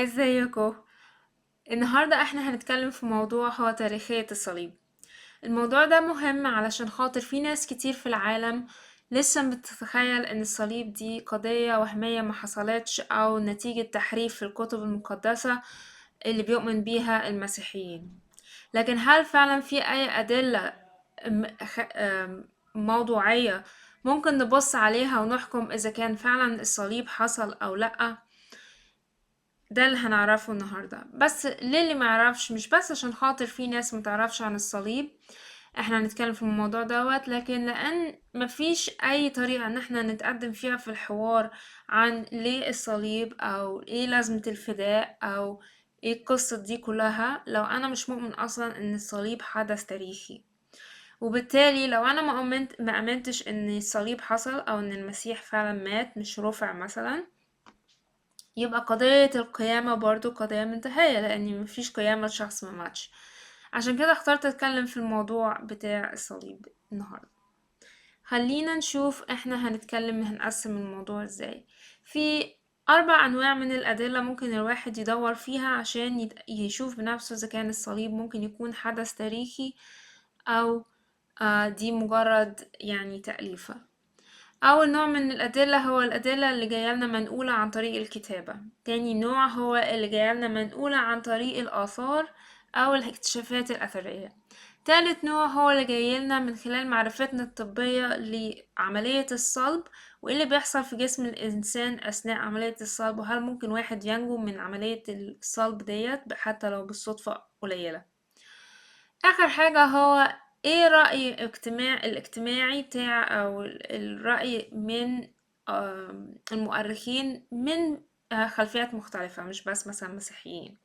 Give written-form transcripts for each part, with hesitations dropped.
ازيكم؟ النهاردة احنا هنتكلم في موضوع هو تاريخية الصليب. الموضوع ده مهم علشان خاطر في ناس كتير في العالم لسه بتتخيل ان الصليب دي قضية وهمية ما حصلتش او نتيجة تحريف في الكتب المقدسة اللي بيؤمن بيها المسيحيين. لكن هل فعلا في اي ادلة موضوعية ممكن نبص عليها ونحكم اذا كان فعلا الصليب حصل او لأ؟ ده اللي هنعرفه النهاردة. بس للي ما يعرفش، مش بس عشان خاطر في ناس ما تعرفش عن الصليب احنا هنتكلم في الموضوع دوت، لكن لان مفيش اي طريقة ان احنا نتقدم فيها في الحوار عن ليه الصليب او ايه لازمة الفداء او ايه القصة دي كلها لو انا مش مؤمن اصلا ان الصليب حدث تاريخي. وبالتالي لو انا ما امنتش ان الصليب حصل او ان المسيح فعلا مات مش رفع مثلا، يبقى قضية القيامة برضو قضية منتهية، لأن مفيش قيامة لشخص ما ماتش. عشان كده اخترت اتكلم في الموضوع بتاع الصليب النهاردة. خلينا نشوف احنا هنقسم الموضوع ازاي. في 4 أنواع من الأدلة ممكن الواحد يدور فيها عشان يشوف بنفسه إذا كان الصليب ممكن يكون حدث تاريخي أو دي مجرد تأليفة. أول نوع من الأدلة هو الأدلة اللي جاية لنا منقولة عن طريق الكتابة. تاني نوع هو اللي جاية لنا منقولة عن طريق الآثار أو الاكتشافات الأثرية. تالت نوع هو اللي جاي لنا من خلال معرفتنا الطبية لعملية الصلب وإيه اللي بيحصل في جسم الإنسان أثناء عملية الصلب، وهل ممكن واحد ينجو من عملية الصلب ديت حتى لو بالصدفة قليلة. آخر حاجة هو إيه رأي الاجتماعي بتاع أو الرأي من المؤرخين من خلفيات مختلفة، مش بس مثلا مسيحيين.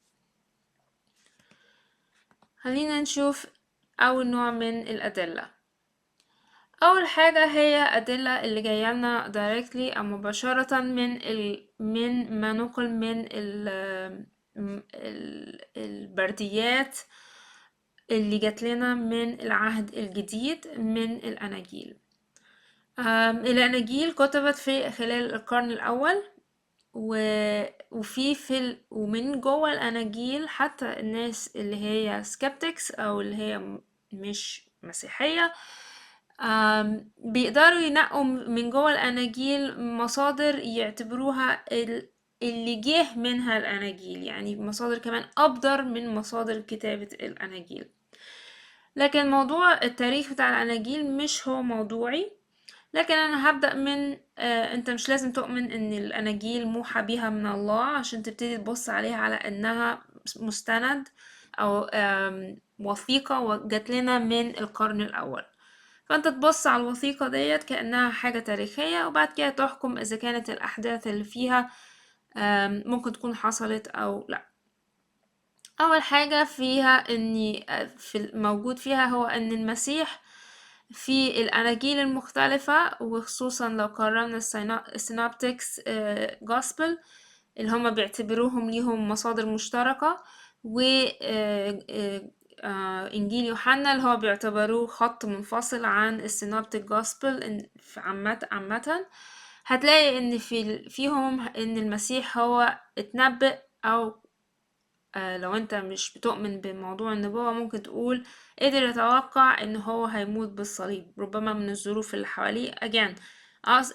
خلينا نشوف أول نوع من الأدلة. أول حاجة هي أدلة اللي جاية لنا directly أو مباشرة من ما نقل من البرديات اللي جات لنا من العهد الجديد من الأناجيل. الأناجيل كتبت في خلال القرن الأول، ومن جوه الأناجيل حتى الناس اللي هي skeptics أو اللي هي مش مسيحية، بيقدروا ينقوا من جوه الأناجيل مصادر يعتبروها اللي جه منها الأناجيل، يعني مصادر كمان أبدر من مصادر كتابة الأناجيل. لكن موضوع التاريخ بتاع الأناجيل مش هو موضوعي، لكن أنا هبدأ من، أنت مش لازم تؤمن إن الأناجيل موحى بيها من الله عشان تبتدي تبص عليها على إنها مستند أو، وثيقة جات لنا من القرن الأول. فأنت تبص على الوثيقة ديت كأنها حاجة تاريخية، وبعد كده تحكم إذا كانت الأحداث اللي فيها، ممكن تكون حصلت أو لا. أول حاجة فيها إني، في موجود فيها هو إن المسيح في الأناجيل المختلفة، وخصوصا لو قارنا السينابتكس، جوسبل اللي هما بيعتبروهم ليهم مصادر مشتركة، و، إنجيل يوحنا اللي هو بيعتبروه خط منفصل عن السينابتيك جوسبل في عامة. هتلاقي إن فيهم إن المسيح هو اتنبأ، أو، لو انت مش بتؤمن بموضوع النبوة ممكن تقول قدر يتوقع ان هو هيموت بالصليب ربما من الظروف اللي حواليه. again،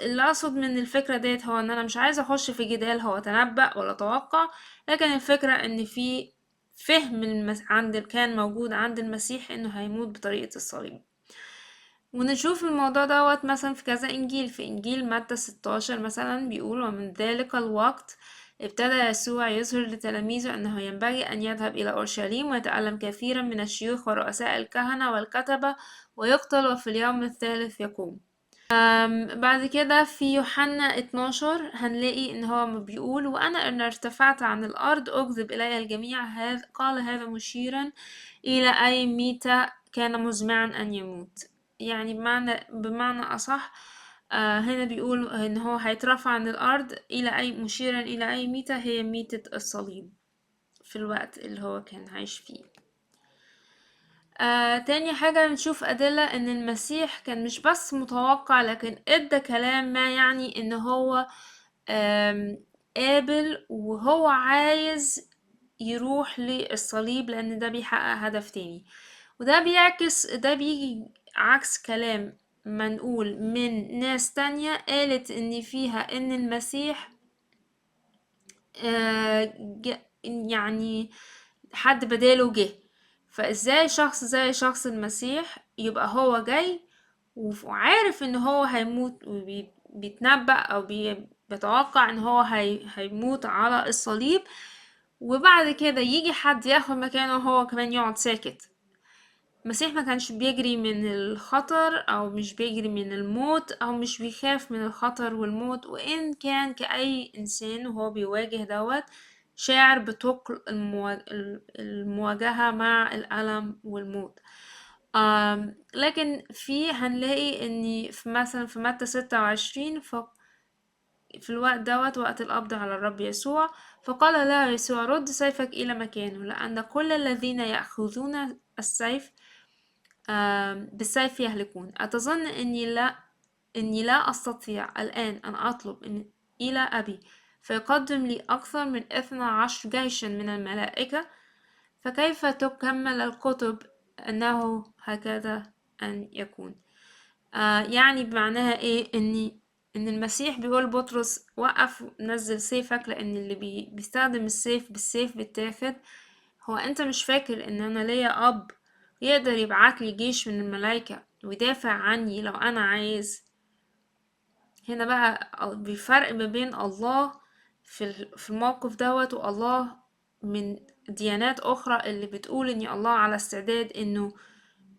اللي اقصد من الفكرة ديت هو ان انا مش عايزة اخش في جدال هو تنبأ ولا توقع، لكن الفكرة ان في فهم كان موجود عند المسيح انه هيموت بطريقة الصليب. ونشوف الموضوع دوت مثلا في كذا انجيل. في انجيل متى 16 مثلا بيقول: ومن ذلك الوقت ابتدى يسوع يظهر لتلاميذه أنه ينبغي أن يذهب إلى أورشليم ويتألم كثيرا من الشيوخ ورؤساء الكهنة والكتبة ويقتل وفي اليوم الثالث يقوم. بعد كده في يوحنا 12 هنلاقي إن هو بيقول: وأنا إن ارتفعت عن الأرض أجذب إلي الجميع. قال هذا مشيرا إلى أي ميتة كان مزمعا أن يموت. يعني بمعنى أصح، هنا بيقول إن هو هيترفع عن الأرض مشيرا إلى أي ميتة، هي ميتة الصليب في الوقت اللي هو كان عايش فيه. تاني حاجة نشوف أدلة إن المسيح كان مش بس متوقع، لكن إدى كلام ما يعني إن هو، قابل وهو عايز يروح للصليب لأن ده بيحقق هدف تاني. وده بيعكس، ده بيجي عكس كلام منقول من ناس تانية قالت إن فيها إن المسيح يعني حد بداله جه. فإزاي شخص زي شخص المسيح يبقى هو جاي وعارف إن هو هيموت وبيتنبأ أو بيتوقع إن هو هيموت على الصليب، وبعد كده يجي حد ياخد مكانه وهو كمان يقعد ساكت؟ المسيح ما كانش بيجري من الخطر أو مش بيجري من الموت أو مش بيخاف من الخطر والموت، وإن كان كأي إنسان وهو بيواجه دوت شاعر بثقل المواجهة مع الألم والموت. لكن هنلاقي إن مثلا في متى 26 في الوقت دوت وقت القبض على الرب يسوع، فقال له يسوع رد سيفك إلى مكانه، لأن كل الذين يأخذون السيف بالسيف يهلكون. أتظن إني لا أستطيع الآن أن أطلب إلى أبي فيقدم لي أكثر من 12 جيشا من الملائكة؟ فكيف تكمل الكتب أنه هكذا أن يكون؟ يعني بمعناها إيه؟ إن المسيح بيقول بطرس وقف نزل سيفك، لأن اللي بيستخدم السيف بالسيف بيتاخد. هو أنت مش فاكر إن أنا ليا أب يقدر يبعت لي جيش من الملائكة ويدافع عني لو أنا عايز؟ هنا بقى بفرق ما بين الله في الموقف دوت والله من ديانات أخرى اللي بتقول إن الله على استعداد إنه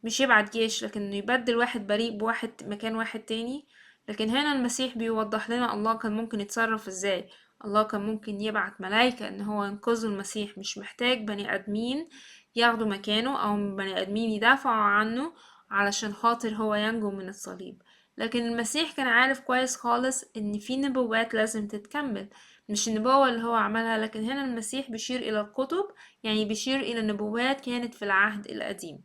مش يبعت جيش، لكن إنه يبدل واحد بريء بواحد مكان واحد تاني. لكن هنا المسيح بيوضح لنا الله كان ممكن يتصرف إزاي. الله كان ممكن يبعت ملايكة إن هو ينقذوا المسيح، مش محتاج بني آدمين ياخدوا مكانه أو بني آدمين يدافعوا عنه علشان خاطر هو ينجو من الصليب. لكن المسيح كان عارف كويس خالص إن في نبوات لازم تتكمل، مش النبوة اللي هو عملها، لكن هنا المسيح بيشير إلى الكتب، يعني بيشير إلى نبوات كانت في العهد القديم.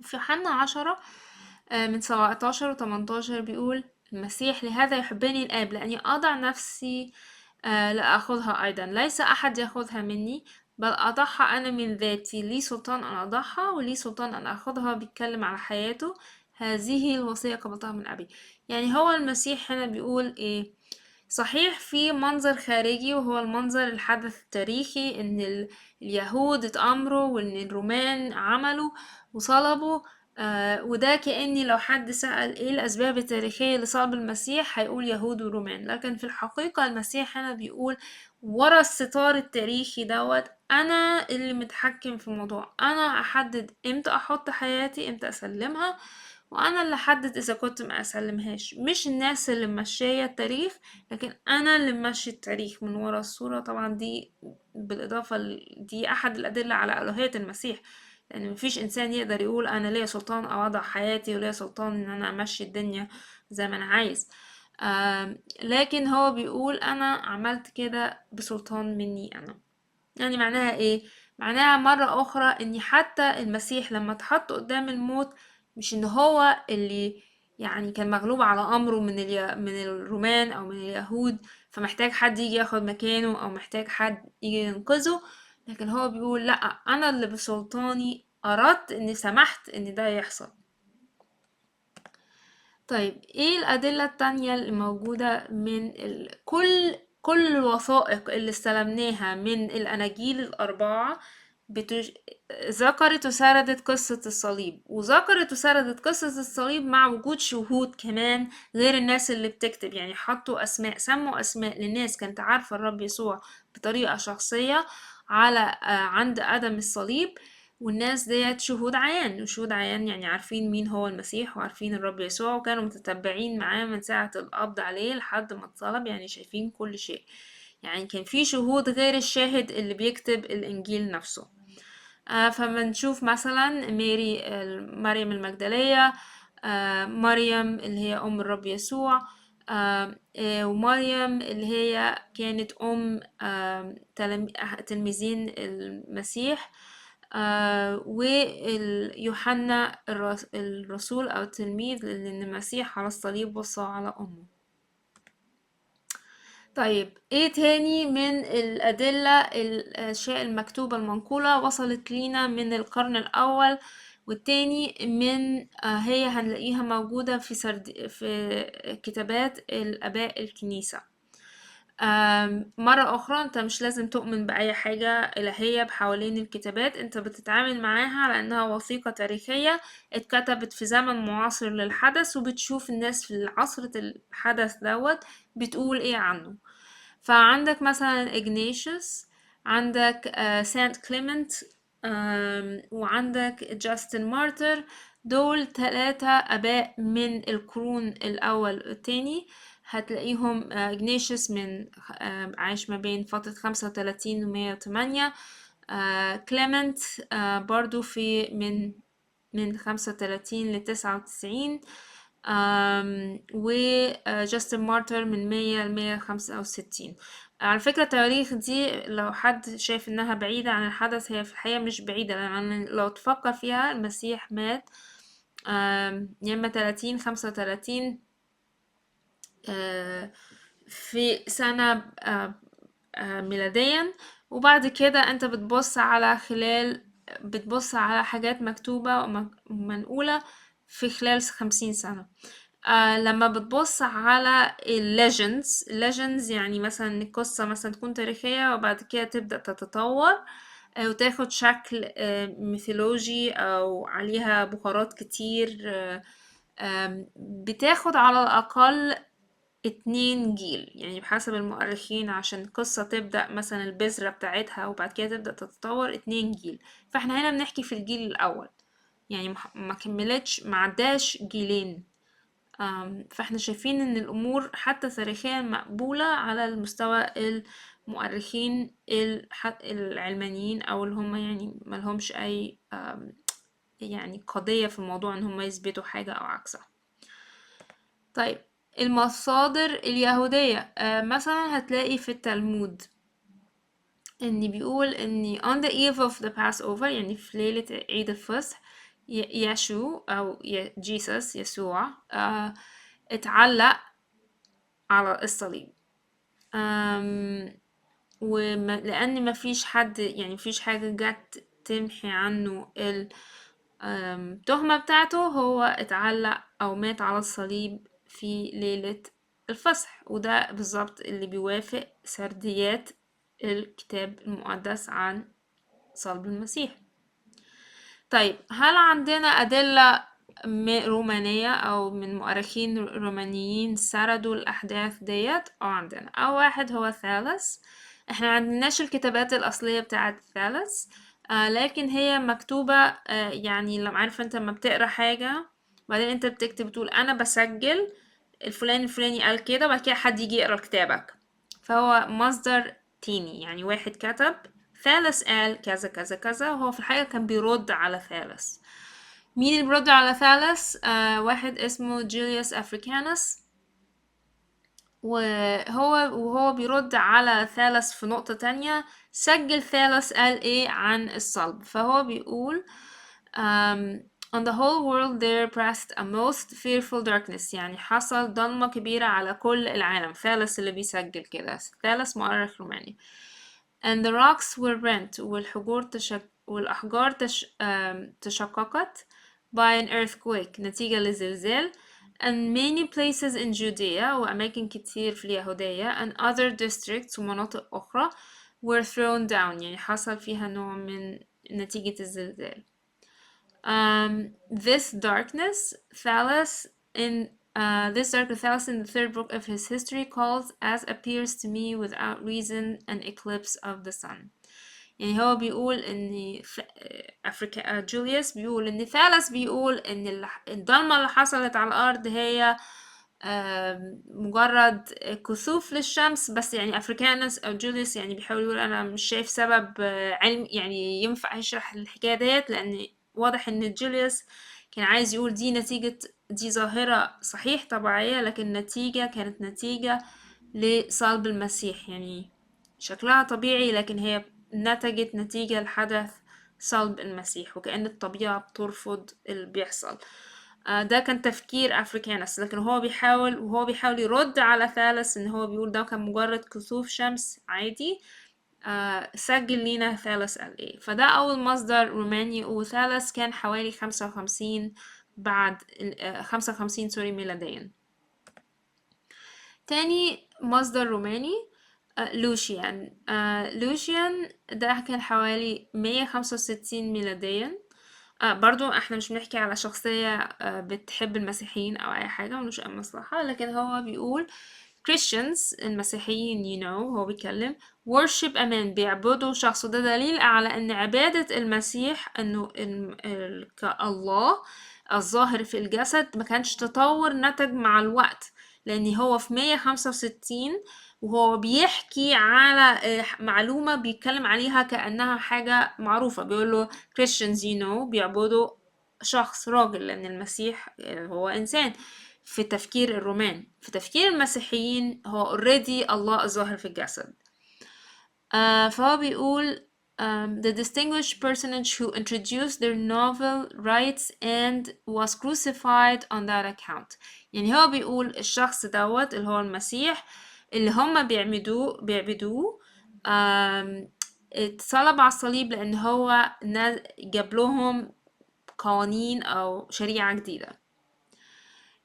وفي يوحنا 10 من سبعتاشر وتمنتاشر بيقول المسيح لهذا يحبني الآب لأني أضع نفسي لأخذها أيضا، ليس أحد يأخذها مني بل أضعها أنا من ذاتي، لي سلطان أن أضعها ولي سلطان أن أخذها. بيتكلم على حياته، هذه الوصية قبلتها من أبي. يعني هو المسيح هنا بيقول إيه؟ صحيح في منظر خارجي وهو المنظر الحدث التاريخي إن اليهود اتأمروا وإن الرومان عملوا وصلبوا، وده كأني لو حد سأل إيه الأسباب التاريخية لصلب المسيح هيقول يهود ورومان، لكن في الحقيقة المسيح هنا بيقول ورا الستار التاريخي دوت أنا اللي متحكم في الموضوع، أنا أحدد إمتى أحط حياتي، إمتى أسلمها، وأنا اللي أحدد إذا كنت ما أسلمهاش، مش الناس اللي ماشية التاريخ، لكن أنا اللي ماشي التاريخ من ورا الصورة. طبعا دي بالإضافة دي أحد الأدلة على ألوهية المسيح، لأن مفيش إنسان يقدر يقول أنا ليا سلطان أو أضع حياتي وليا سلطان إن أنا أمشي الدنيا زي ما أنا عايز، لكن هو بيقول أنا عملت كده بسلطان مني أنا. يعني معناها إيه؟ معناها مرة أخرى إن حتى المسيح لما اتحط قدام الموت مش إن هو اللي كان مغلوب على أمره من الرومان أو من اليهود، فمحتاج حد يجي ياخد مكانه أو محتاج حد يجي ينقذه، لكن هو بيقول لأ، أنا اللي بسلطاني أردت إني سمحت إن ده يحصل. طيب إيه الأدلة التانية اللي موجودة من كل الوثائق اللي استلمناها من الأناجيل الأربعة ذكرت وسردت قصة الصليب، وذكرت وسردت قصة الصليب مع وجود شهود كمان غير الناس اللي بتكتب، يعني حطوا أسماء، سموا أسماء للناس كانت عارفة الرب يسوع بطريقة شخصية عند قدم الصليب، والناس ديت شهود عيان، وشهود عيان يعني عارفين مين هو المسيح وعارفين الرب يسوع، وكانوا متتبعين معاه من ساعة القبض عليه لحد ما اتصلب، يعني شايفين كل شيء، يعني كان في شهود غير الشاهد اللي بيكتب الإنجيل نفسه. فما نشوف مثلا مريم المجدلية، مريم اللي هي أم الرب يسوع، ومريم اللي هي كانت أم تلميذين المسيح، ويوحنا الرسول أو التلميذ اللي المسيح على الصليب وصى على أمه. طيب ايه تاني من الأدلة، الأشياء المكتوبة المنقولة وصلت لينا من القرن الأول والتاني، من هي هنلاقيها موجودة في سرد في كتابات الآباء الكنيسة. مرة أخرى، أنت مش لازم تؤمن بأي حاجة إلهية بحوالين الكتابات، أنت بتتعامل معاها على أنها وثيقة تاريخية اتكتبت في زمن معاصر للحدث، وبتشوف الناس في عصر الحدث دوت بتقول إيه عنه. فعندك مثلا إجنيشيوس، عندك سانت كليمنت، وعندك جاستن مارتر. دول 3 آباء من القرون الأول والتاني. هتلاقيهم إجنيشيوس من عاش ما بين فترة 35 و 108، كليمنت برضو في من 35 ل 99، وجاستن مارتر من 100 ل 165. على فكرة التواريخ دي لو حد شايف انها بعيدة عن الحدث، هي في الحقيقة مش بعيدة، لان لو تفكر فيها المسيح مات يا اما 30 35، في سنة ميلاديا، وبعد كده انت بتبص على خلال، بتبص على حاجات مكتوبة ومنقولة في خلال 50 سنة. لما بتبص على ال legends، legends يعني مثلا القصة مثلا تكون تاريخية وبعد كده تبدأ تتطور وتاخد شكل ميثولوجي أو عليها بهارات كتير، بتاخد على الأقل 2 جيل، يعني بحسب المؤرخين، عشان القصة تبدأ مثلا البذرة بتاعتها وبعد كده تبدأ تتطور 2 جيل. فاحنا هنا بنحكي في الجيل الأول، يعني ما كملتش، ما عداش جيلين. فاحنا شايفين ان الامور حتى تاريخيا مقبولة على المستوى المؤرخين العلمانيين، او اللي هم يعني ملهمش اي يعني قضية في الموضوع ان هم يثبتوا حاجة او عكسها. طيب المصادر اليهودية، مثلا هتلاقي في التلمود ان بيقول ان on the eve of the Passover، يعني في ليلة عيد الفصح، يشو او جيسس يسوع اتعلق على الصليب. لأن ما فيش حد، يعني ما فيش حاجة جت تمحي عنه التهمة بتاعته، هو اتعلق أو مات على الصليب في ليلة الفصح، وده بالظبط اللي بيوافق سرديات الكتاب المقدس عن صلب المسيح. طيب هل عندنا أدلة رومانية أو من مؤرخين رومانيين سردوا الأحداث ديت؟ عندنا. أول واحد هو ثالث. احنا ما عندناش الكتابات الأصلية بتاعت ثالث، لكن هي مكتوبة، يعني لما عارفة انت لما بتقرا حاجة بعدين انت بتكتب تقول أنا بسجل الفلان الفلاني قال كده، وبعد كده حد يجي يقرا كتابك، فهو مصدر تاني، يعني واحد كتب ثالث قال كذا كذا كذا، وهو في الحقيقة كان بيرد على ثالث. مين اللي بيرد على ثالث؟ واحد اسمه جوليوس أفريكانوس، وهو بيرد على ثالث في نقطة تانية، سجل ثالث قال ايه عن الصلب. فهو بيقول on the whole world there pressed a most fearful darkness، يعني حصل ضلمة كبيرة على كل العالم. ثالث اللي بيسجل كده، ثالث مؤرخ روماني. and the rocks were rent، والحجور والأحجار تشققت by an earthquake، نتيجة لزلزال. and many places in Judea، وأماكن كتير في اليهودية، and other districts ومناطق أخرى were thrown down، يعني حصل فيها نوع من نتيجة الزلزال. This darkness Thales in this darkness Thales in the third book of his history calls, as appears to me without reason, an eclipse of the sun. يعني هو بيقول إن أفريكا، جوليوس بيقول إن ثالث بيقول إن الضلمة اللي حصلت على الأرض هي مجرد كسوف للشمس، بس يعني أفريكانوس أو جوليوس يعني بيحاول يقول أنا مش شايف سبب علم يعني ينفع يشرح الحكاية ديت، لأن واضح إن جوليوس كان عايز يقول دي نتيجة، دي ظاهرة صحيح طبيعية، لكن النتيجة كانت نتيجة لصلب المسيح، يعني شكلها طبيعي لكن هي نتجت نتيجة لحدث صلب المسيح، وكأن الطبيعة بترفض اللي بيحصل. ده كان تفكير أفريكانس، لكن وهو بيحاول يرد على ثالث إن هو بيقول ده كان مجرد كسوف شمس عادي. سجل لينا ثالث قال إيه. فده أول مصدر روماني، وثالث كان حوالي 55 بعد 55 sorry ميلاديا. تاني مصدر روماني لوشيان. لوشيان ده كان حوالي 165 ميلاديا. برضو احنا مش بنحكي على شخصية بتحب المسيحيين او اي حاجة، ملوش اي مصلحة، لكن هو بيقول Christians المسيحيين هو بيتكلم worship a man، بيعبدوا شخص، وده دليل على ان عبادة المسيح انه كالله الظاهر في الجسد ما كانش تطور نتج مع الوقت، لان هو في 165 وهو بيحكي على معلومة بيتكلم عليها كأنها حاجة معروفة، بيقول له Christians بيعبدوا شخص راجل، لأن المسيح هو إنسان في تفكير الرومان. في تفكير المسيحيين هو already الله الظاهر في الجسد. فهو بيقول the distinguished personage who introduced their novel rites and was crucified on that account. يعني هو بيقول الشخص دوت اللي هو المسيح اللي هم بيعبدوه، اتصلب على الصليب لأن هو جاب لهم قوانين أو شريعة جديدة.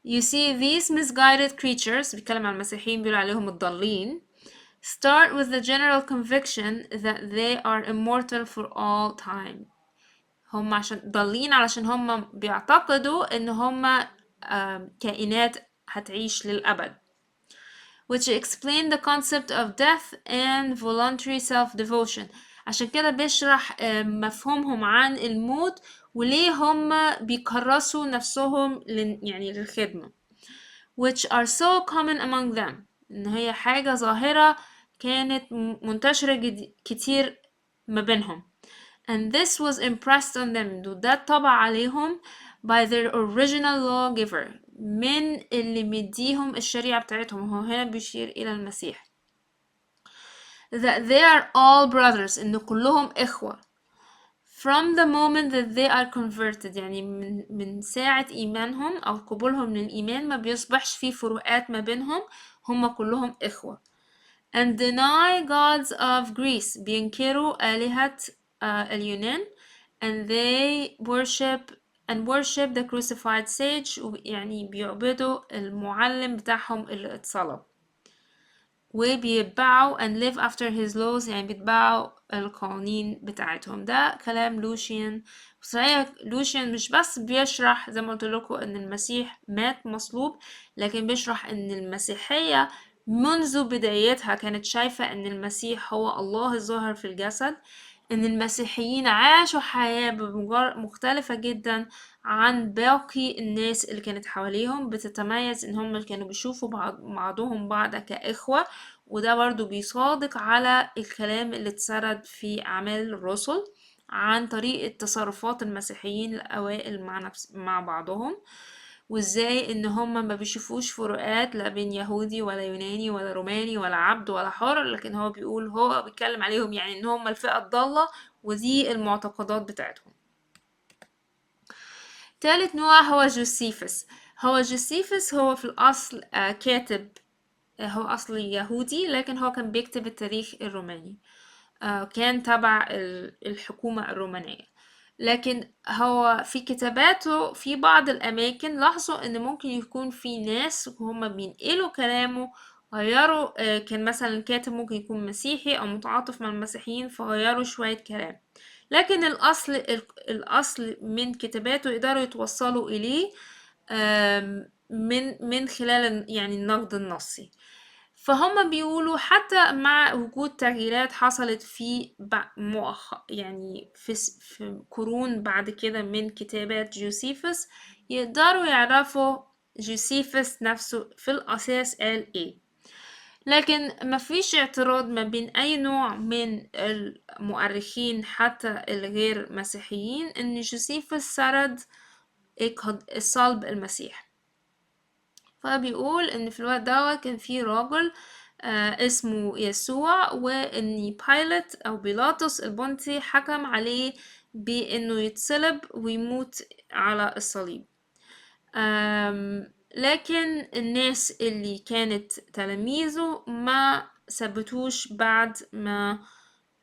You see these misguided creatures، بيتكلم عن المسيحيين بيقول عليهم الضالين، start with the general conviction that they are immortal for all time. هم عشان ضالين علشان هم بيعتقدوا ان هم كائنات هتعيش للأبد. which explain the concept of death and voluntary self-devotion. عشان كده بيشرح مفهومهم عن الموت وليه هم بيكرسوا نفسهم للخدمة، which are so common among them. إن هي حاجة ظاهرة كانت منتشرة كتير ما بينهم. and this was impressed on them، وده طبع عليهم by their original lawgiver، من اللي مديهم الشريعة بتاعتهم، هو هنا بيشير إلى المسيح. that they are all brothers، إن كلهم إخوة. from the moment that they are converted، يعني من ساعة إيمانهم أو قبولهم للإيمان ما بيصبحش في فروقات ما بينهم، هم كلهم إخوة. and deny gods of Greece، بينكروا آلهة اليونان. and they worship and worship the crucified sage، يعني بيعبدوا المعلم بتاعهم اللي اتصلب، وبيتبعوا and live after his laws، يعني بيتبعوا القوانين بتاعتهم. ده كلام لوشيان. صحيح لوشيان مش بس بيشرح زي ما قلت لكم ان المسيح مات مصلوب، لكن بيشرح ان المسيحية منذ بدايتها كانت شايفة ان المسيح هو الله الظاهر في الجسد، ان المسيحيين عاشوا حياة مختلفة جدا عن باقي الناس اللي كانت حواليهم، بتتميز ان هم كانوا بيشوفوا بعضهم بعض كإخوة، وده برضو بيصادق على الكلام اللي اتسرد في أعمال الرسل عن طريقة تصرفات المسيحيين الأوائل مع بعضهم، وازاي ان هم ما بيشوفوش فروقات لا بين يهودي ولا يوناني ولا روماني ولا عبد ولا حر، لكن هو بيقول، هو بيتكلم عليهم يعني ان هم الفئة الضالة ودي المعتقدات بتاعتهم. تالت نوع هو جوسيفس. هو جوسيفس هو في الأصل كاتب، هو أصل يهودي، لكن هو كان بيكتب التاريخ الروماني، كان تبع الحكومة الرومانية، لكن هو في كتاباته في بعض الأماكن لاحظوا إن ممكن يكون في ناس وهم بينقلوا كلامه غيروا، كان مثلا الكاتب ممكن يكون مسيحي أو متعاطف مع المسيحيين فغيروا شوية كلام، لكن الأصل من كتاباته يقدروا يتوصلوا إليه، من خلال النقد النصي. فهم بيقولوا حتى مع وجود تغييرات حصلت في يعني في قرون بعد كده من كتابات جوسيفس، يقدروا يعرفوا جوسيفس نفسه في الأساس قال إيه. لكن مفيش اعتراض ما بين أي نوع من المؤرخين حتى الغير مسيحيين إن جوسيفس سرد الصلب المسيح. فبيقول إن في الوقت ده كان في راجل اسمه يسوع، وإن بايلت أو بيلاطس البنطي حكم عليه بإنه يتصلب ويموت على الصليب. لكن الناس اللي كانت تلاميذه ما ثبتوش بعد ما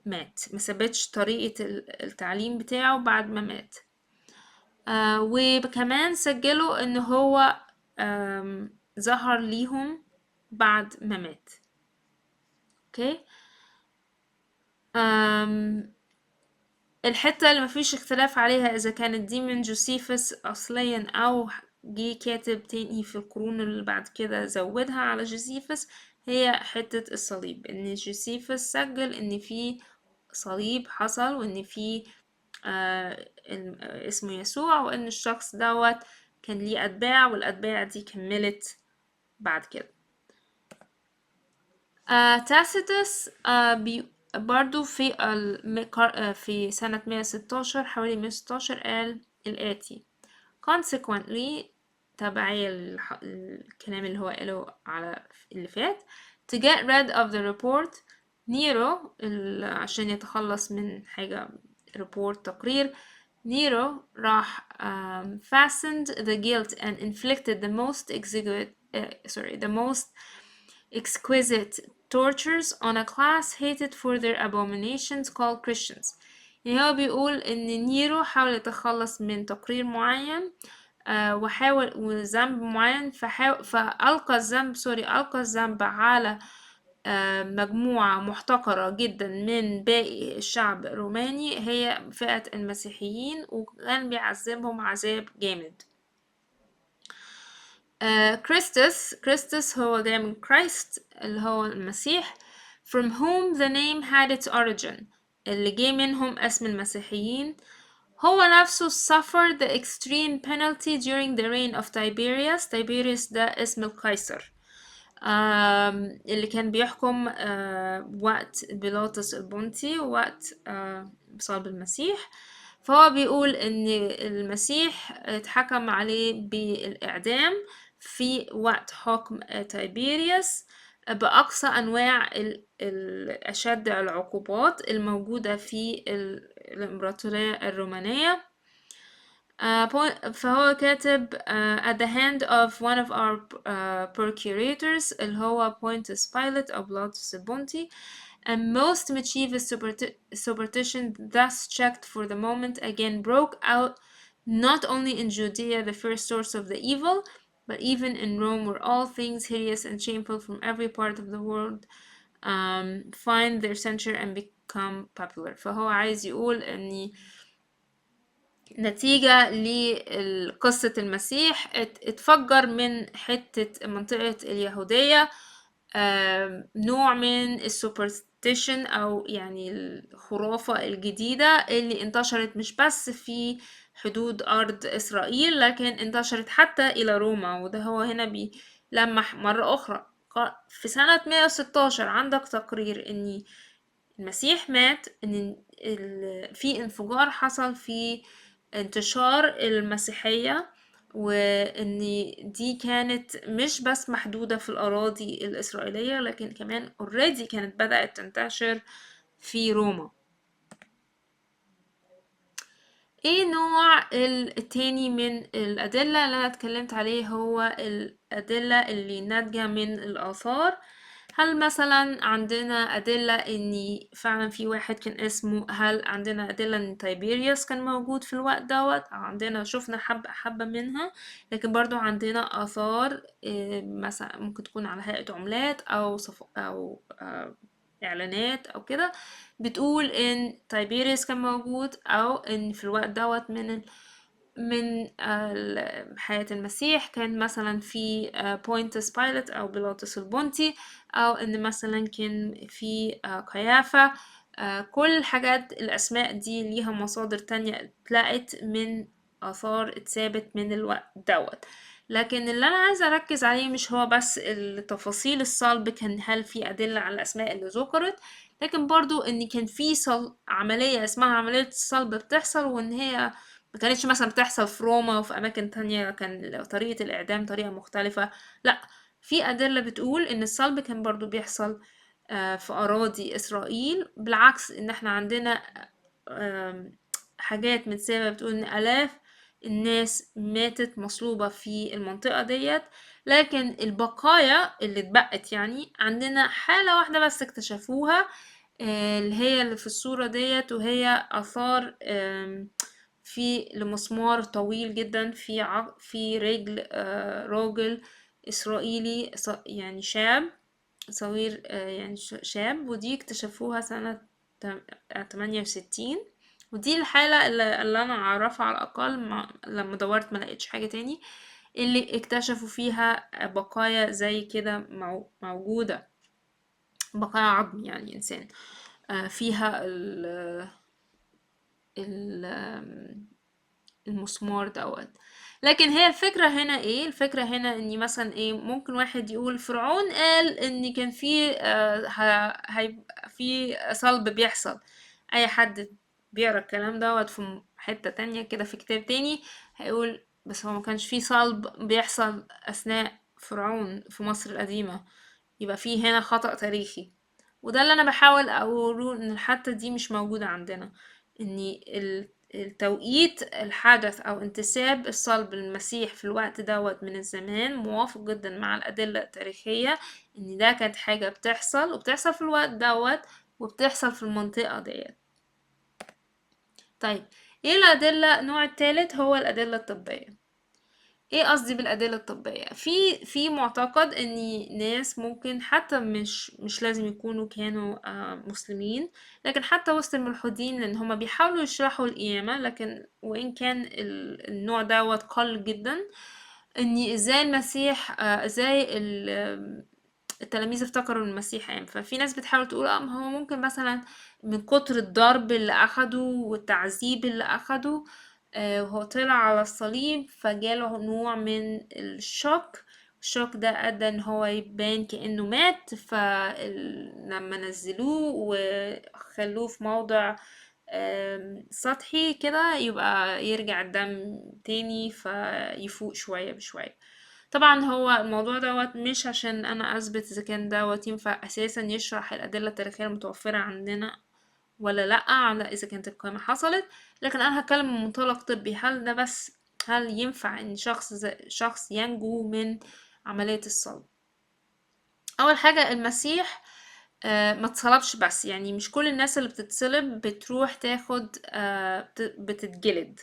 مات، ما ثبتش طريقة التعليم بتاعه بعد ما مات. وكمان سجلوا ان هو ظهر ليهم بعد ما مات. okay. الحتة اللي مفيش اختلاف عليها اذا كانت دي من جوسيفس اصليا او جه كاتب تاني في القرون اللي بعد كده زودها على جوسيفس، هي حتة الصليب، ان جوسيفس سجل ان في صليب حصل وان في اسمه يسوع، وان الشخص دوت كان ليه اتباع والاتباع دي كملت بعد كده. تاسيتس برضو في سنة 116، حوالي 116، قال الآتي: consequently، تبعية الكلام اللي هو قاله على اللي فات، to get rid of the report، نيرو عشان يتخلص من حاجة report تقرير، نيرو راح fastened the guilt and inflicted the most exiguous, sorry, the most exquisite tortures on a class hated for their abominations called Christians. يعني هو بيقول إن نيرو حاول يتخلص من تقرير معين، وحاول وذنب معين، فألقى الذنب، سوري، ألقى الذنب على مجموعة محتقرة جدا من باقي الشعب الروماني، هي فئة المسيحيين، وكان بيعذبهم عذاب جامد. كريستوس هو جاي من Christ اللي هو المسيح، from whom the name had its origin، اللي جه منهم اسم المسيحيين. هو نفسه suffered the extreme penalty during the reign of Tiberius. Tiberius ده اسم القيصر، اللي كان بيحكم وقت بيلاطس البونتي ووقت صلب المسيح. فهو بيقول ان المسيح اتحكم عليه بالإعدام في وقت حكم تايبيريوس بأقصى أنواع أشد العقوبات الموجودة في الإمبراطورية الرومانية. فهو كاتب at the hand of one of our procurators اللي هو Pontius Pilate أو بيلاطس البونتي، and most mischievous superstition thus checked for the moment again broke out not only in Judea, the first source of the evil, but even in Rome, where all things hideous and shameful from every part of the world find their censure and become popular. فهو عايز يقول أن نتيجة لقصة المسيح اتفجر من حتة منطقة اليهودية نوع من ال superstition أو يعني الخرافة الجديدة اللي انتشرت مش بس في حدود أرض إسرائيل، لكن انتشرت حتى إلى روما. وده هو هنا بيلمح مرة أخرى، في سنة 116 عندك تقرير إن المسيح مات، إن في انفجار حصل في انتشار المسيحية، وإن دي كانت مش بس محدودة في الأراضي الإسرائيلية، لكن كمان already كانت بدأت تنتشر في روما. ايه نوع التاني من الأدلة اللي أنا اتكلمت عليه؟ هو الأدلة اللي ناتجة من الآثار. هل مثلا عندنا أدلة إن فعلا في واحد كان اسمه، هل عندنا أدلة إن تايبيريوس كان موجود في الوقت دوت؟ عندنا شفنا حبة حبة منها، لكن برضو عندنا آثار، مثلا ممكن تكون على هيئة عملات أو أو إعلانات أو كده بتقول إن تايبيريوس كان موجود، أو إن في الوقت دوت من حياة المسيح كان مثلا في بوينتس بايلت أو بيلاطس البونتي، أو إن مثلا كان في قيافة. كل الحاجات الأسماء دي ليها مصادر تانية اتلقت من آثار اتثابت من الوقت دوت. لكن اللي أنا عايزة أركز عليه مش هو بس التفاصيل الصلب، كان هل في أدلة على الأسماء اللي ذكرت، لكن برضو إن كان في عملية اسمها عملية الصلب بتحصل، وإن هي ما كانتش مثلا بتحصل في روما وفي أماكن تانية كان طريقة الإعدام طريقة مختلفة، لا، في أدلة بتقول إن الصلب كان برضو بيحصل في أراضي إسرائيل. بالعكس إن إحنا عندنا حاجات متسابة بتقول إن آلاف الناس ماتت مصلوبة في المنطقة ديت، لكن البقايا اللي اتبقت يعني عندنا حالة واحدة بس اكتشفوها، اللي هي اللي في الصورة ديت، وهي آثار في لمسمار طويل جدا في رجل راجل إسرائيلي يعني شاب صغير، يعني شاب، ودي اكتشفوها سنة 68. ودي الحالة اللي أنا أعرفها على الأقل، ما لما دورت ما لقيتش حاجة تاني اللي اكتشفوا فيها بقايا زي كده موجودة، بقايا عظم يعني إنسان فيها ال المسمار دوت. لكن هي الفكرة هنا ايه؟ الفكرة هنا اني مثلا ايه، ممكن واحد يقول فرعون قال ان كان في، هيبقى في صلب بيحصل. اي حد بيقرا الكلام دوت في حتة تانية كده في كتاب تاني هيقول بس هو ما كانش في صلب بيحصل اثناء فرعون في مصر القديمة، يبقى في هنا خطأ تاريخي. وده اللي انا بحاول اقوله، ان حتى دي مش موجودة عندنا، ان التوقيت الحدث او انتساب الصلب للمسيح في الوقت دوت من الزمان موافق جدا مع الادلة التاريخية، ان ده كانت حاجة بتحصل وبتحصل في الوقت دوت وبتحصل في المنطقة ديت. طيب ايه الادلة؟ النوع الثالث هو الادلة الطبية. ايه قصدي بالادلة الطبية؟ في معتقد ان ناس ممكن حتى مش لازم يكونوا كانوا مسلمين، لكن حتى وسط الملحدين، لان هما بيحاولوا يشرحوا القيامة، لكن وان كان النوع دوت قل جدا، ان ازاي المسيح، ازاي التلاميذ افتكروا ان المسيح قام. ففي ناس بتحاول تقول ما هو ممكن مثلا من كتر الضرب اللي اخده والتعذيب اللي اخده، وهو طلع على الصليب فجاله نوع من ال shock، ال shock ده ادى ان هو يبان كأنه مات، فلما نزلوه وخلوه في موضع سطحي كده يبقى يرجع الدم تاني فيفوق شوية بشوية. طبعا هو الموضوع دوت مش عشان انا اثبت اذا كان دوت ينفع اساسا يشرح الادلة التاريخية المتوفرة عندنا ولا لأ على اذا كانت القيامة حصلت، لكن انا هتكلم من منطلق طبي. هل ده بس، هل ينفع ان شخص ينجو من عملية الصلب؟ اول حاجة المسيح ما اتصلبش بس، يعني مش كل الناس اللي بتتصلب بتروح تاخد، بتتجلد.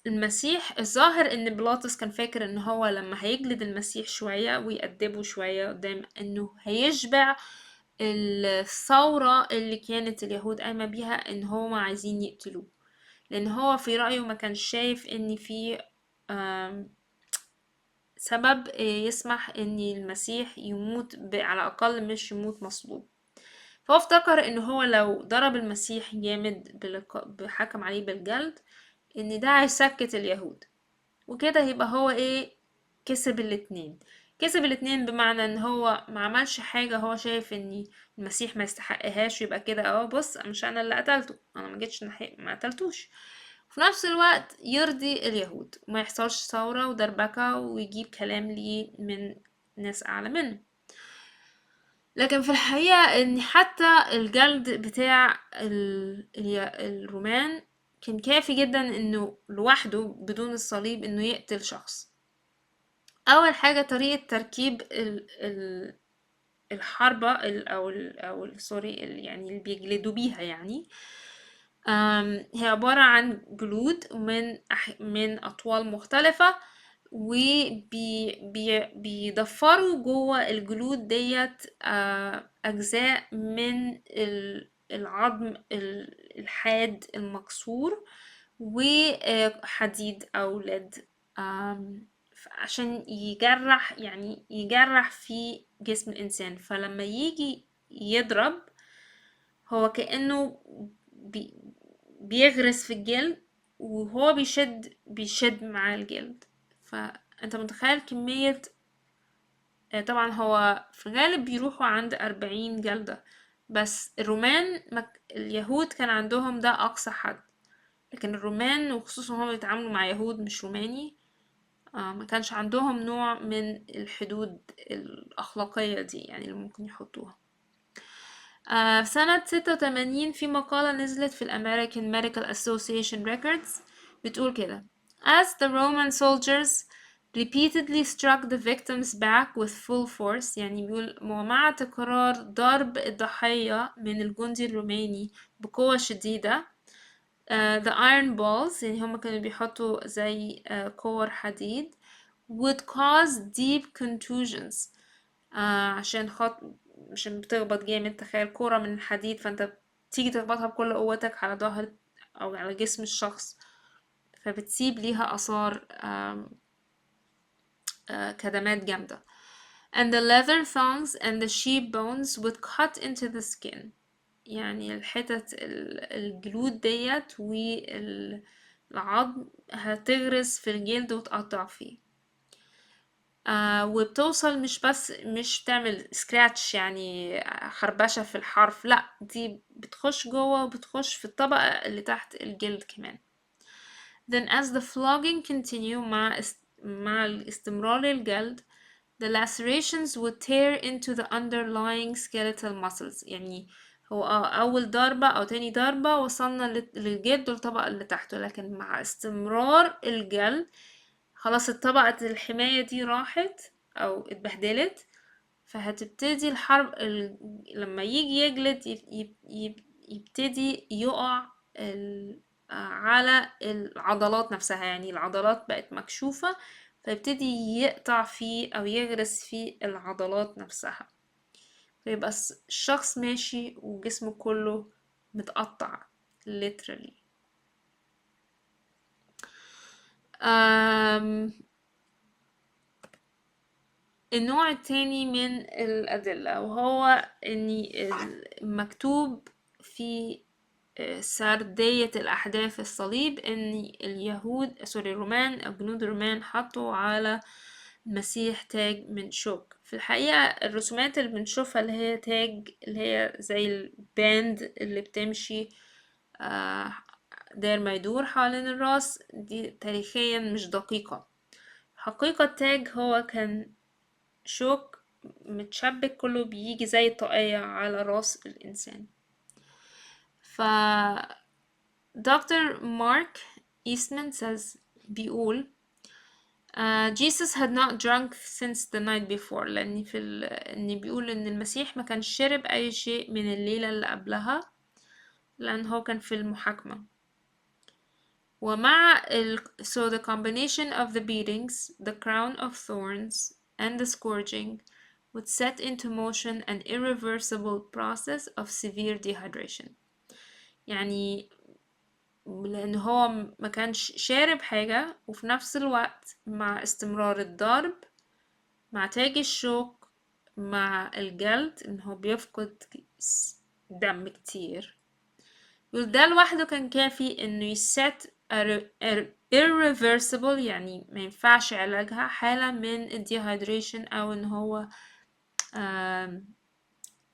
المسيح الظاهر ان بيلاطس كان فاكر ان هو لما هيجلد المسيح شوية ويأدبه شوية قدام انه هيشبع الثورة اللي كانت اليهود قايمة بيها ان هو عايزين يقتلوه، لان هو في رأيه ما كانش شايف ان في سبب يسمح ان المسيح يموت على الاقل مش يموت مصلوب. فهو افتكر ان هو لو ضرب المسيح جامد بحكم عليه بالجلد ان ده هيسكت اليهود، وكده يبقى هو ايه، كسب الاتنين. كسب الاتنين بمعنى ان هو ما عملش حاجة هو شايف ان المسيح ما يستحقهاش، يبقى كده اهو بص مش انا اللي قتلته، انا ما جيتش ناحية، ما قتلتوش. وفي نفس الوقت يرضي اليهود وما يحصلش ثورة ودربكة ويجيب كلام ليه من ناس اعلى منه. لكن في الحقيقة ان حتى الجلد بتاع الرومان كان كافي جدا انه لوحده بدون الصليب انه يقتل شخص. اول حاجة طريقة تركيب الحربة او ال او ال سوري ال يعني اللي بيجلدوا بيها يعني، هي عبارة عن جلود من أطوال مختلفة، وبيضفروا جوه الجلود ديت، أجزاء من العظم الحاد المكسور وحديد أو لد، عشان يجرح في جسم الإنسان. فلما يجي يضرب هو كأنه بيغرس في الجلد، وهو بيشد مع الجلد. فأنت متخيل كمية، طبعا هو في الغالب بيروحوا عند 40 جلدة، بس الرومان اليهود كان عندهم ده أقصى حد، لكن الرومان وخصوصا هم بيتعاملوا مع يهود مش روماني، ما كانش عندهم نوع من الحدود الأخلاقية دي اللي ممكن يحطوها. في سنة 86 في مقالة نزلت في الأمريكان Medical Association Records بتقول كده: As the Roman soldiers repeatedly struck the victim's back with full force، يعني بيقول ومع تكرار ضرب الضحية من الجندي الروماني بقوة شديدة، the iron balls، يعني هما كانوا بيحطوا زي كور حديد، would cause deep contusions. عشان عشان بتخبط جامد، تخيل كورة من الحديد فانت تيجي تخبطها بكل قوتك على ظهر او على جسم الشخص، فبتسيب ليها آثار، آم، آه، كدمات جامدة. And the leather thongs and the sheep bones would cut into the skin، يعني الحتت الجلود ديت والعظم هتغرز في الجلد وتقطع فيه. وبتوصل مش بس مش تعمل scratch يعني خربشة في الحرف، لا دي بتخش جوه وبتخش في الطبقة اللي تحت الجلد كمان. Then as the flogging continue، مع استمرار الجلد، the lacerations would tear into the underlying skeletal muscles. يعني هو أول ضربة أو تاني ضربة وصلنا للجلد والطبقة اللي تحته، لكن مع استمرار الجلد خلاص الطبقة الحماية دي راحت أو اتبهدلت، فهتبتدي الحرب لما يجي يجلد يبتدي يقع على العضلات نفسها، يعني العضلات بقت مكشوفة، فيبتدي يقطع فيه أو يغرس في العضلات نفسها، فيبقى الشخص ماشي وجسمه كله متقطع literally. النوع التاني من الأدلة، وهو إن المكتوب في سردية الأحداث الصليب إن اليهود، سوري، الرومان أو جنود الرومان حطوا على المسيح تاج من شوك. في الحقيقة الرسومات اللي بنشوفها اللي هي تاج، اللي هي زي ال band اللي بتمشي، داير ما يدور حوالين الراس، دي تاريخيا مش دقيقة. حقيقة التاج هو كان شوك متشبك كله بيجي زي طاقية على راس الإنسان. ف دكتور مارك إيستمان says، بيقول، Jesus had not drunk since the night before، لأن في إن بيقول إن المسيح ما كانش شرب أي شيء من الليلة اللي قبلها، لأن هو كان في المحاكمة. ومع so the combination of the beatings, the crown of thorns and the scourging would set into motion an irreversible process of severe dehydration. يعني لأن هو ما كانش شارب حاجة، وفي نفس الوقت مع استمرار الضرب، مع تاج الشوك، مع الجلد إن هو بيفقد دم كتير، وده لوحده كان كافي إنه يset irreversible، يعني ما ينفعش علاجها، حالة من الديهايدريشن، أو إن هو،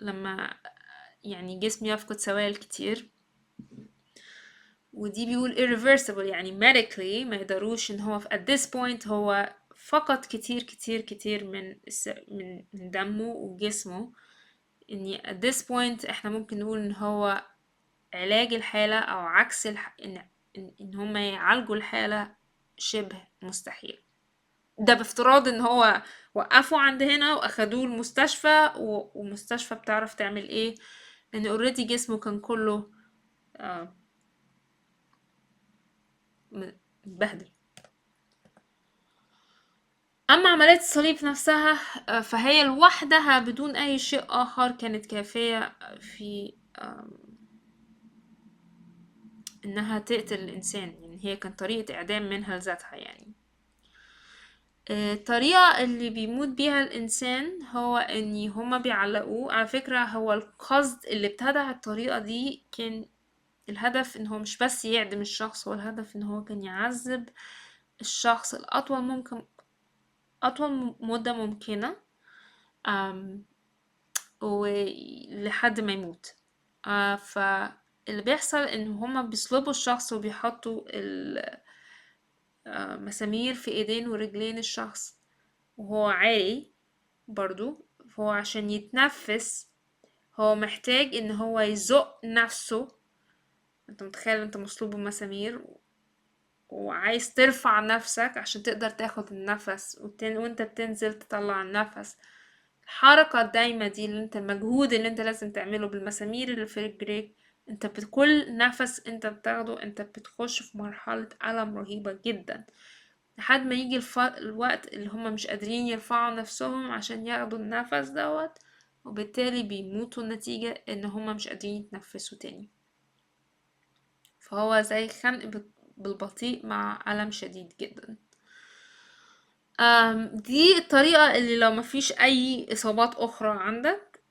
لما جسم يفقد سوائل كتير. ودي بيقول irreversible، يعني medically ما يقدروش إن هو at this point هو فقد كتير كتير كتير من دمه وجسمه، إن at this point إحنا ممكن نقول إن هو علاج الحالة أو عكس إن هما يعالجوا الحالة شبه مستحيل. ده بافتراض إن هو وقفوا عند هنا وأخدوه المستشفى، ومستشفى بتعرف تعمل إيه، لأن already جسمه كان كله، متبهدل. أما عملية الصليب نفسها، فهي لوحدها بدون أي شيء آخر كانت كافية في، إنها تقتل الإنسان، يعني هي كانت طريقة إعدام منها لذاتها. الطريقة اللي بيموت بيها الإنسان هو إن هما بيعلقوه. على فكرة هو القصد اللي ابتدع الطريقة دي كان الهدف إن هو مش بس يعدم الشخص، هو الهدف إن هو كان يعذب الشخص الأطول ممكن، أطول مدة ممكنة، ولحد ما يموت. فاللي بيحصل إن هما بيصلبوا الشخص وبيحطوا مسامير في ايدين ورجلين الشخص وهو عاري برضو، فهو عشان يتنفس هو محتاج ان هو يزق نفسه. انت متخيل انت مصلوب بمسامير وعايز ترفع نفسك عشان تقدر تاخد النفس، وانت بتنزل تطلع النفس. الحركة الدايمة دي اللي انت المجهود اللي انت لازم تعمله بالمسامير اللي في رجليك، انت بكل نفس انت بتاخده انت بتخش في مرحلة ألم رهيبة جدا، لحد ما يجي الوقت اللي هما مش قادرين يرفعوا نفسهم عشان ياخدوا النفس دوت، وبالتالي بيموتوا نتيجة ان هما مش قادرين يتنفسوا تاني. فهو زي خنق بالبطيء مع ألم شديد جدا. دي الطريقة اللي لو مفيش أي إصابات أخرى عندك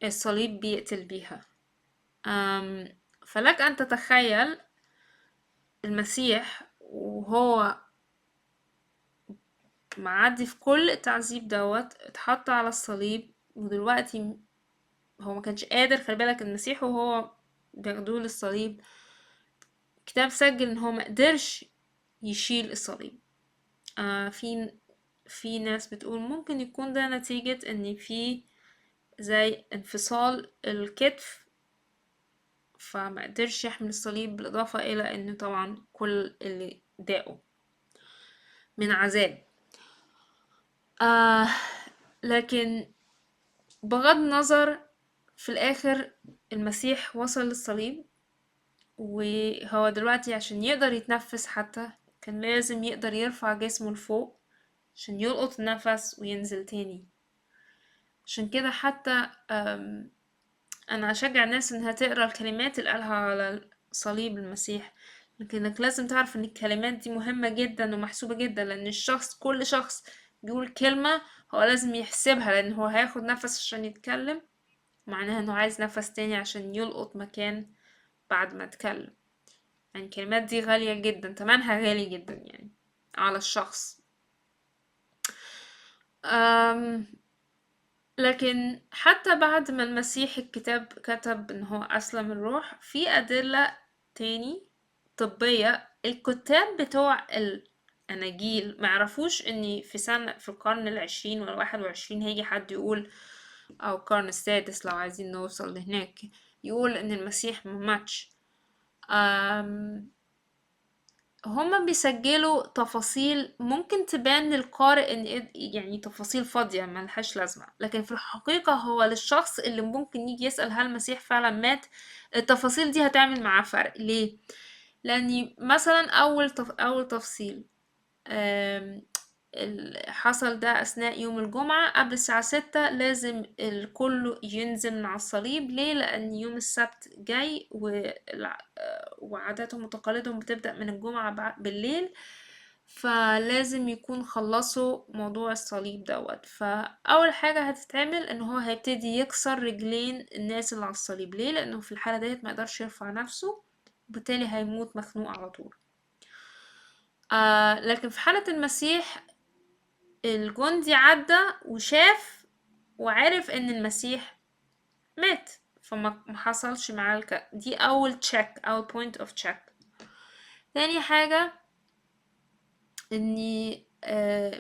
الصليب بيقتل بيها. فلك أن تتخيل المسيح وهو معدي في كل التعذيب دوت، اتحط على الصليب، ودلوقتي هو ما كانش قادر. خلي بالك المسيح وهو بياخدوه للصليب، الكتاب سجل ان هو ما قدرش يشيل الصليب. في ناس بتقول ممكن يكون ده نتيجة ان في زي انفصال الكتف، فما قدرش يحمل الصليب، بالإضافة إلى إنه طبعا كل اللي داقه من عذاب. لكن بغض النظر، في الآخر المسيح وصل للصليب، وهو دلوقتي عشان يقدر يتنفس حتى كان لازم يقدر يرفع جسمه لفوق عشان يلقط النفس وينزل تاني. عشان كده حتى أنا أشجع الناس إنها تقرأ الكلمات اللي قالها على صليب المسيح، لكنك لازم تعرف إن الكلمات دي مهمة جدا ومحسوبة جدا، لأن كل شخص بيقول كلمة هو لازم يحسبها، لأن هو هياخد نفس عشان يتكلم، معناها إنه عايز نفس تاني عشان يلقط مكان بعد ما اتكلم. الكلمات دي غالية جدا، تمنها غالي جدا على الشخص. لكن حتى بعد ما المسيح الكتاب كتب إن هو أسلم الروح، في أدلة تاني طبية. الكتاب بتوع الأناجيل ما عرفوش إن في القرن العشرين ولا الواحد وعشرين هيجي حد يقول، أو القرن السادس لو عايزين نوصل لهناك، يقول إن المسيح ما ماتش. هما بيسجلوا تفاصيل ممكن تبان للقارئ ان إيه، تفاصيل فاضية ما لهاش لازمة، لكن في الحقيقة هو للشخص اللي ممكن يجي يسأل هل المسيح فعلا مات، التفاصيل دي هتعمل معاه فرق. ليه؟ لأن مثلا أول تفصيل، حصل ده أثناء يوم الجمعة قبل الساعة 6، لازم الكل ينزل من على الصليب. ليه؟ لأن يوم السبت جاي وعاداتهم وتقاليدهم بتبدأ من الجمعة بالليل، فلازم يكون خلصوا موضوع الصليب دوت. فأول حاجة هتتعمل إن هو هيبتدي يكسر رجلين الناس اللي على الصليب. ليه؟ لأنه في الحالة ديت ما يقدرش يرفع نفسه، وبالتالي هيموت مخنوق على طول. لكن في حالة المسيح الجندي عدى وشاف وعرف ان المسيح مات، فما ما حصلش معاه دي اول check، اول point of check. تاني حاجة ان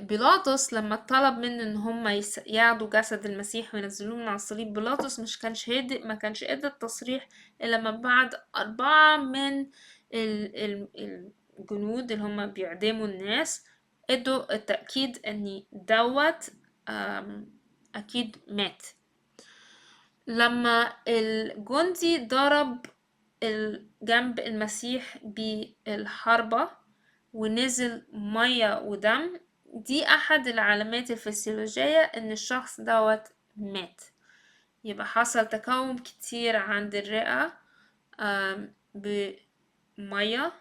بيلاطس لما طلب منه ان هم ياخدوا جسد المسيح وينزلوه من على الصليب، بيلاطس مش كانش هادئ، ما كانش ادى التصريح الا لما بعد 4 من الجنود اللي هم بيعدموا الناس ادوا التأكيد ان دوت، اكيد مات. لما الجندي ضرب جنب المسيح بالحربة ونزل مية ودم، دي أحد العلامات الفسيولوجية إن الشخص دوت مات. يبقى حصل تكون كتير عند الرئة، بمية،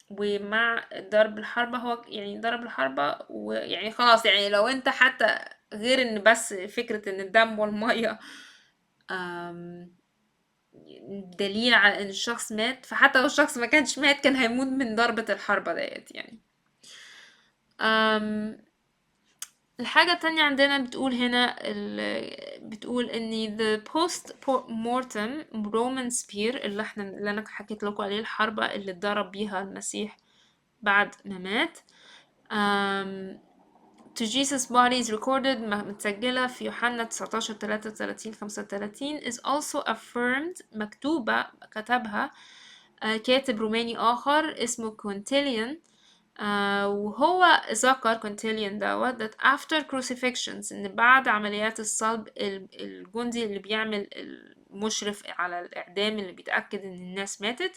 ومع ضرب الحربة، هو ضرب الحربة ويعني خلاص، لو انت حتى غير ان بس فكرة ان الدم والمية، دليل على ان الشخص مات، فحتى لو الشخص ما كانش مات كان هيموت من ضربة الحربة ديت. الحاجة التانية عندنا بتقول هنا بتقول ان the post mortem Roman spear اللي انا حكيت لكم عليه، الحربة اللي اتضرب بيها المسيح بعد ما مات، to Jesus body is recorded، متسجلة في يوحنا 19 33 35، is also affirmed، مكتوبة كتبها، كاتب روماني آخر اسمه كوينتيليان، وهو ذكر كوينتيليان دوت that after crucifixions، إن بعد عمليات الصلب الجندي اللي بيعمل المشرف على الإعدام اللي بيتأكد إن الناس ماتت،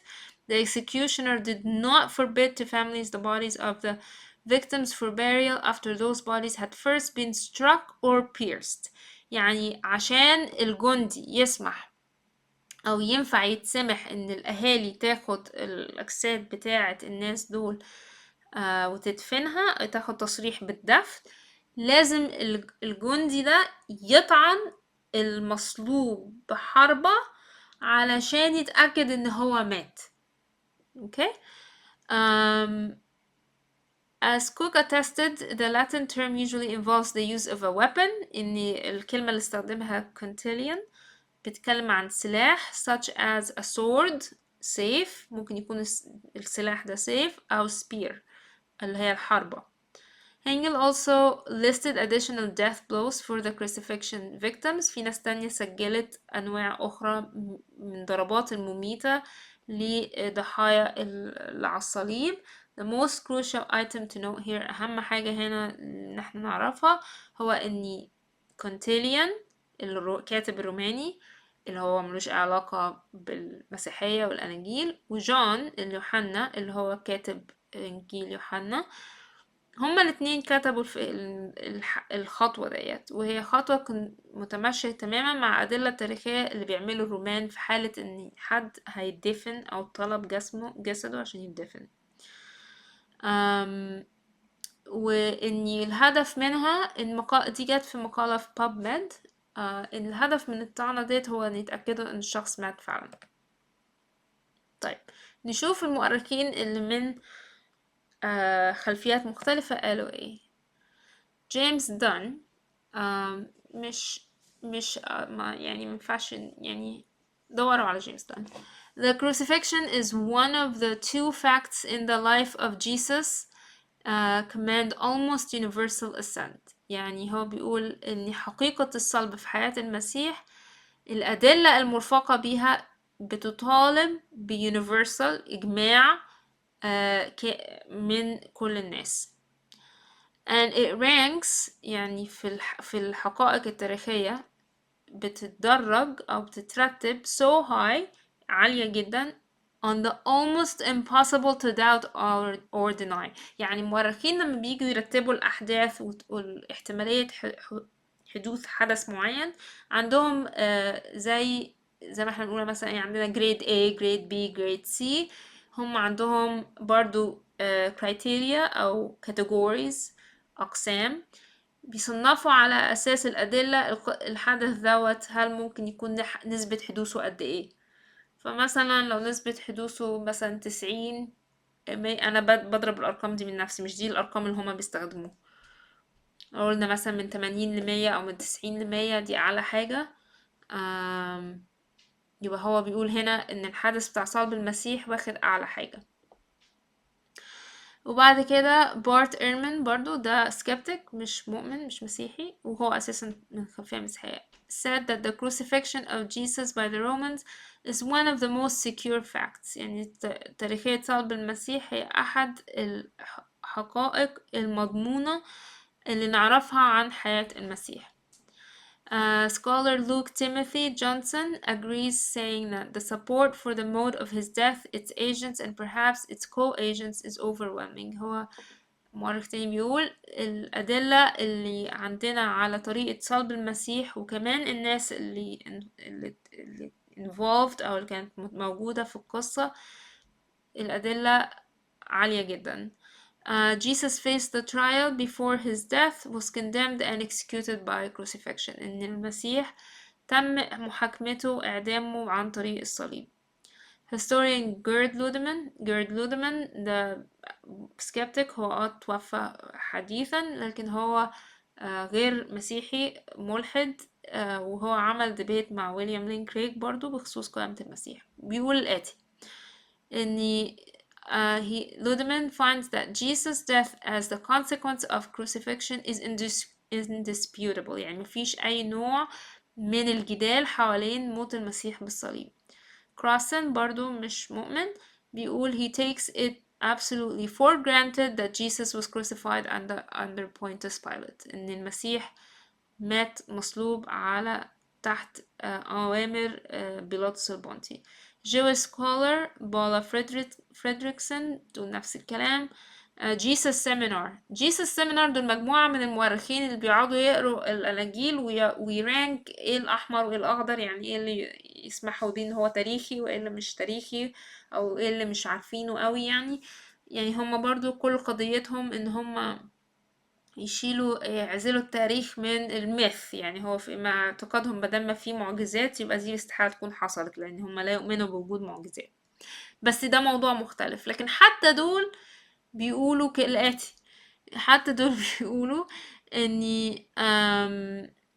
the executioner did not forbid to families the bodies of the victims for burial after those bodies had first been struck or pierced. يعني عشان الجندي يسمح أو ينفع يتسمح إن الأهالي تاخد الأجساد بتاعة الناس دول وتدفنها، تاخد تصريح بالدفن، لازم الجندي ده يطعن المصلوب بحربة علشان يتأكد إن هو مات. Okay? As Cook attested, the Latin term usually involves the use of a weapon. إن الكلمة اللي استخدمها Quintilian بتتكلم عن سلاح such as a sword، سيف، ممكن يكون السلاح ده سيف أو spear اللي هي الحربة. Hengel also listed additional death blows for the crucifixion victims. في ناس تانية سجلت أنواع أخرى من ضربات المميتة لضحايا اللي على الصليب. The most crucial item to note here، أهم حاجة هنا إن احنا نعرفها، هو إن كونتيليان الكاتب الروماني اللي هو ملوش علاقة بالمسيحية والأناجيل، وجون اليوحنا اللي هو كاتب إنجيل يوحنا، هما الاتنين كتبوا الخطوة ديت، وهي خطوة متماشية تماما مع أدلة التاريخية اللي بيعملوا الرومان في حالة إن حد هيدفن أو طلب جسده عشان يدفن. وإن الهدف منها دي جت في مقالة في PubMed، إن الهدف من الطعنة ديت هو إن يتأكدوا إن الشخص مات فعلا. طيب، نشوف المؤرخين اللي من خلفيات مختلفة قالوا ايه. جيمس دان، مش مش آه ما يعني مينفعش، يعني دوروا على جيمس دان. The crucifixion is one of the two facts in the life of Jesus command almost universal assent. يعني هو بيقول إن حقيقة الصلب في حياة المسيح الأدلة المرفقة بيها بتطالب ب universal إجماع من كل الناس. And it ranks، يعني في الحقائق التاريخية بتتدرج أو بتترتب so high، عالية جدا، on the almost impossible to doubt or deny. يعني المؤرخين لما بييجوا يرتبوا الأحداث والاحتمالية حدوث حدث معين عندهم، زي ما احنا بنقول مثلا يعني عندنا grade A، grade B، grade C، هم عندهم برضو criteria أو categories، أقسام، بيصنفوا على أساس الأدلة الحدث دوت هل ممكن يكون نسبة حدوثه قد إيه. فمثلا لو نسبة حدوثه مثلا 90، أنا بضرب الأرقام دي من نفسي، مش دي الأرقام اللي هما بيستخدموها، قلنا مثلا من 80 ل100 أو من 90 ل100، دي أعلى حاجة. يبقى هو بيقول هنا إن الحدث بتاع صلب المسيح واخد أعلى حاجة. وبعد كده بارت إيرمان، برضو ده skeptic، مش مؤمن، مش مسيحي، وهو أساسا من خلفية مسيحية، said that the crucifixion of Jesus by the Romans is one of the most secure facts. يعني تاريخية صلب المسيح هي أحد الحقائق المضمونة اللي نعرفها عن حياة المسيح. Scholar Luke Timothy Johnson agrees, saying that the support for the mode of his death, its agents, and perhaps its co-agents is overwhelming. هو مؤرخ تاني بيقول الأدلة اللي عندنا على طريقة صلب المسيح وكمان الناس اللي involved أو اللي كانت موجودة في القصة، الأدلة عالية جدا. Jesus faced the trial before his death, was condemned and executed by crucifixion. إن المسيح تم محاكمته وإعدامه عن طريق الصليب. Historian Gerd Ludemann، Gerd Ludemann ده skeptic، هو توفى حديثا، لكن هو غير مسيحي، ملحد، وهو عمل debate مع ويليام لين كريج برضو بخصوص قيامة المسيح. بيقول الآتي: إن Ludemann finds that Jesus' death as the consequence of crucifixion is indisputable. يعني مفيش أي نوع من الجدال حوالين موت المسيح بالصليب. كراسن برضو مش مؤمن. بيقول he takes it absolutely for granted that Jesus was crucified under Pontius Pilate، إن المسيح مات مصلوب على تحت أوامر بيلاطس البونتي. Jewish scholar بالا فريدريكسون تقول نفس الكلام. Jesus Seminar، Jesus Seminar دول مجموعة من المؤرخين اللي بيقعدوا يقروا الأناجيل وي rank ايه الأحمر وايه الأخضر، يعني ايه اللي يسمحوا بيه ان هو تاريخي وايه اللي مش تاريخي او ايه اللي مش عارفينه قوي. يعني هما برضو كل قضيتهم ان هما يعزلوا التاريخ من ال myth. يعني هو في مع اعتقادهم مادام ما في معجزات يبقى دي استحالة تكون حصلت، لان هما لا يؤمنوا بوجود معجزات، بس ده موضوع مختلف. لكن حتى دول بيقولوا كالآتي، حتى دول بيقولوا إن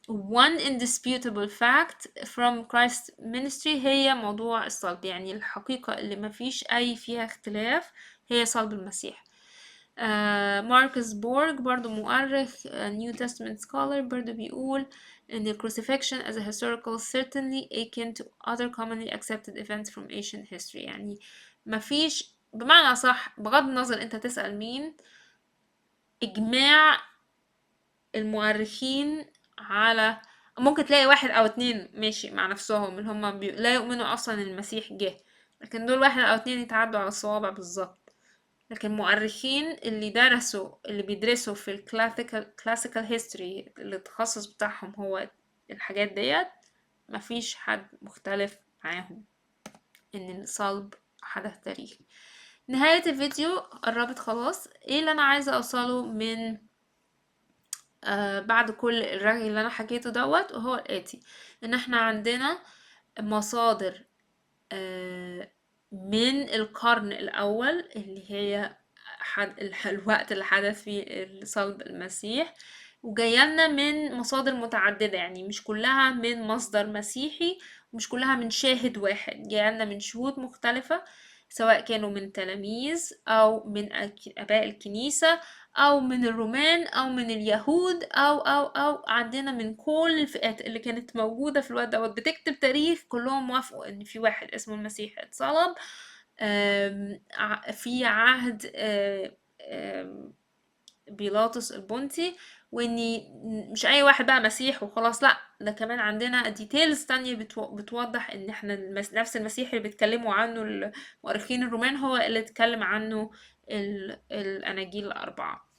one indisputable fact from Christ's ministry هي موضوع الصلب، يعني الحقيقة اللي ما فيش أي فيها اختلاف هي صلب المسيح. ماركوس بورغ برضو مؤرخ، New Testament scholar، برضو بيقول إن the crucifixion as a historical certainly akin to other commonly accepted events from ancient history. يعني ما فيش، بمعنى صح بغض النظر انت تسأل مين، إجماع المؤرخين على، ممكن تلاقي واحد أو اتنين ماشي مع نفسهم اللي هم لا يؤمنوا أصلا إن المسيح جه، لكن دول واحد أو اتنين يتعدوا على الصوابع بالظبط. لكن مؤرخين اللي درسوا، اللي بيدرسوا في ال classical history اللي التخصص بتاعهم هو الحاجات ديت، مفيش حد مختلف معاهم إن الصلب حدث تاريخي. نهاية الفيديو قربت خلاص. ايه اللي انا عايزة اوصله من بعد كل الرغي اللي انا حكيته دوت؟ وهو الاتي، ان احنا عندنا مصادر من القرن الاول اللي هي الوقت اللي حدث فيه صلب المسيح، وجايلنا من مصادر متعددة، يعني مش كلها من مصدر مسيحي ومش كلها من شاهد واحد، جايلنا من شهود مختلفة سواء كانوا من تلاميذ أو من آباء الكنيسة أو من الرومان أو من اليهود أو أو أو عندنا من كل الفئات اللي كانت موجودة في الوقت دوت بتكتب تاريخ، كلهم وافقوا إن في واحد اسمه المسيح اتصلب، في عهد بيلاطس البونتي، وإني مش أي واحد بقى مسيح وخلاص، لأ ده كمان عندنا details تانية بتوضح إن إحنا نفس المسيح اللي بيتكلموا عنه المؤرخين الرومان هو اللي اتكلم عنه الأناجيل الأربعة.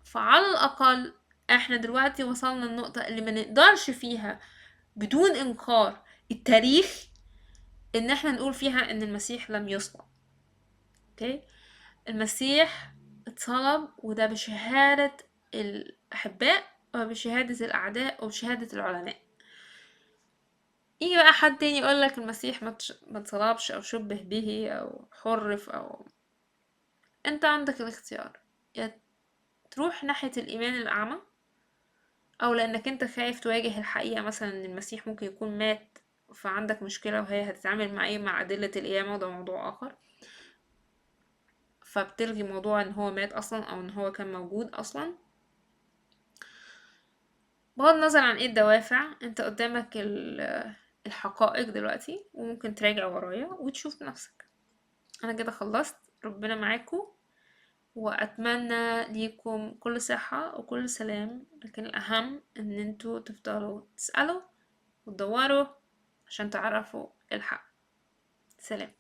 فعلى الأقل إحنا دلوقتي وصلنا للنقطة اللي ما نقدرش فيها بدون إنكار التاريخ إن إحنا نقول فيها إن المسيح لم يصلب. أوكي؟ المسيح اتصلب، وده بشهادة الأحباء وبشهادة الأعداء وبشهادة العلماء. يجي بقى حد تاني يقولك المسيح ما اتصلبش أو شبه به أو حرف، أو أنت عندك الاختيار، يا تروح ناحية الإيمان الأعمى، أو لأنك أنت خايف تواجه الحقيقة مثلا إن المسيح ممكن يكون مات، فعندك مشكلة وهي هتتعامل مع إيه مع أدلة القيامة، وده موضوع آخر، فبتلغي موضوع إن هو مات أصلا أو إن هو كان موجود أصلا. بغض النظر عن إيه الدوافع، أنت قدامك الحقائق دلوقتي، وممكن تراجع ورايا وتشوف نفسك. أنا كده خلصت، ربنا معاكم، وأتمنى ليكم كل صحة وكل سلام، لكن الأهم إن انتوا تفضلوا تسألوا وتدوروا عشان تعرفوا الحق. سلام.